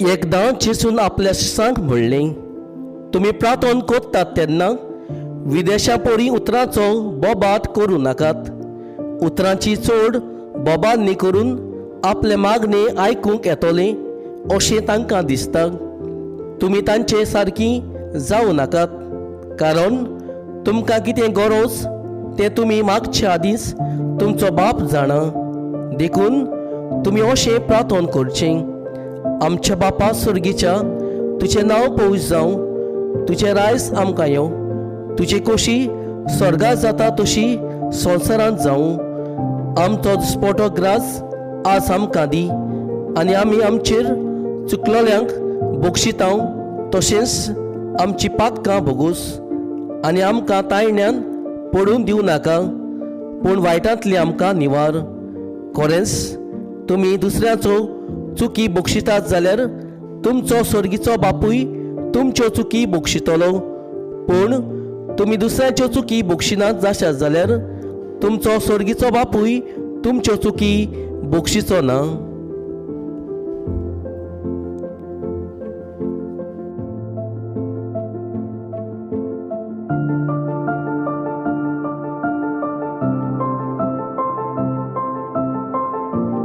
एकदां जेजून आपल्या शिसांक म्हणलें, तुमी प्रार्थन करतात तेन्ना विदेशा पोरी उतरांचो बोबाट करूं नाकात. उतरांची चड बोबान्नी करून आपले मागणे आयकूंक येतलें अशें तांकां दिसता. तुमी तांचे सारकी जावं नाकात, कारण तुमकां कितें गरज तें तुमी मागचे आदींच तुमचो बाप जाणा. देखून तुमी अशें प्रार्थन करचें: आमच्या बापा सर्गीच्या, तुजें नांव पवित्र जावं, तुजें रायस आमकां येवं, तुजी खोशी स्वर्गात जाता तशी संवसारांत जावं. आमचो दिसपटो ग्रास आज आमकां दी आनी आमी आमचेर चुकलोल्यांक बक्षितांव, तशेंच आमची पातकां भोगूस आनी आमकां तायण्यान पडून दिवं नाका, पूण वायटांतली आमकां निवार. खरेंच तुमी दुसऱ्याचो चुकी बक्षितात जाल्यार तुमचो सर्गीचो बापूय तुमच्यो चुकी बक्षितलो. पूण तुमी दुसऱ्याच्यो चुकी बक्षिनात जाशात जाल्यार तुमचो सर्गीचो बापूय तुमच्यो चुकी बक्षिचो ना.